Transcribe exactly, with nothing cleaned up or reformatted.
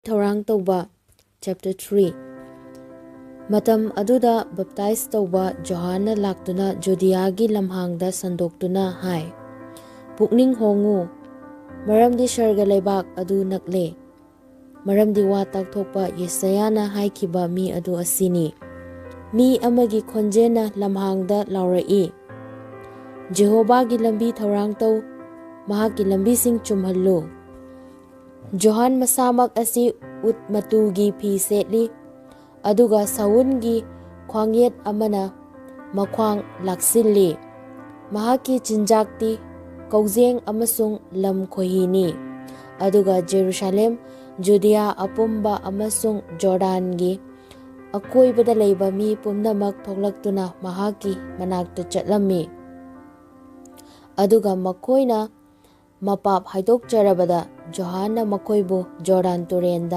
ꯊꯧꯔꯥꯡ ꯇꯧꯕ꯫ Chapter three. ꯃꯇꯝ ꯑꯗꯨꯗ ꯕꯞꯇꯥꯏꯖ ꯇꯧꯕ ꯖꯣꯍꯥꯟꯅ ꯂꯥꯛꯇꯨꯅ ꯖꯨꯗꯤꯌꯥꯒꯤ ꯂꯝꯍꯥꯡꯗ ꯁꯟꯗꯣꯛꯇꯨꯅ ꯍꯥꯏ, "ꯄꯨꯛꯅꯤꯡ ꯍꯣꯡꯉꯨ, ꯃꯔꯝꯗꯤ ꯁꯔꯒ ꯂꯩꯕꯥꯛ ꯑꯗꯨ ꯅꯛꯂꯦ꯫ ꯃꯔꯝꯗꯤ ꯋꯥ ꯇꯥꯛꯊꯣꯛꯄ ꯌꯦꯁꯥꯌꯥꯅ ꯍꯥꯏꯈꯤꯕ ꯃꯤ ꯑꯗꯨ ꯑꯁꯤꯅꯤ, 'ꯃꯤ ꯑꯃꯒꯤ ꯈꯣꯟꯖꯦꯜꯅ ꯂꯝꯍꯥꯡꯗ ꯂꯥꯎꯔꯛꯏ, ꯖꯦꯍꯣꯚꯥꯒꯤ ꯂꯝꯕꯤ ꯊꯧꯔꯥꯡ ꯇꯧ, ꯃꯍꯥꯛꯀꯤ ꯂꯝꯕꯤꯁꯤꯡ ꯆꯨꯝꯍꯜꯂꯨ.'" ꯖꯣꯍꯥꯟ ꯃꯁꯥꯃꯛ ꯑꯁꯤ ꯎꯠ ꯃꯇꯨꯒꯤ ꯐꯤ ꯁꯦꯠꯂꯤ, ꯑꯗꯨꯒ ꯁꯎꯟꯒꯤ ꯈ꯭ꯋꯥꯡꯌꯦꯠ ꯑꯃꯅ ꯃꯈ꯭ꯋꯥꯡ ꯂꯥꯛꯁꯤꯜꯂꯤ꯫ ꯃꯍꯥꯛꯀꯤ ꯆꯤꯟꯖꯥꯛꯇꯤ ꯀꯧꯖꯦꯡ ꯑꯃꯁꯨꯡ ꯂꯝ ꯈꯣꯏꯍꯤꯅꯤ꯫ ꯑꯗꯨꯒ ꯖꯦꯔꯨꯁꯥꯂꯦꯝ, ꯖꯨꯗꯤꯌꯥ ꯑꯄꯨꯝꯕ ꯑꯃꯁꯨꯡ ꯖꯣꯔꯗꯥꯟꯒꯤ ꯑꯀꯣꯏꯕꯗ ꯂꯩꯕ ꯃꯤ ꯄꯨꯝꯅꯃꯛ ꯊꯣꯛꯂꯛꯇꯨꯅ ꯃꯍꯥꯛꯀꯤ ꯃꯅꯥꯛꯇ ꯆꯠꯂꯝꯃꯤ꯫ ꯑꯗꯨꯒ ꯃꯈꯣꯏꯅ ꯃꯄꯥꯞ ꯍꯥꯏꯗꯣꯛꯆꯔꯕꯗ ꯖꯣꯍꯥꯟꯅ ꯃꯈꯣꯏꯕꯨ ꯖꯣꯔꯗꯥꯟ ꯇꯨꯔꯦꯟꯗ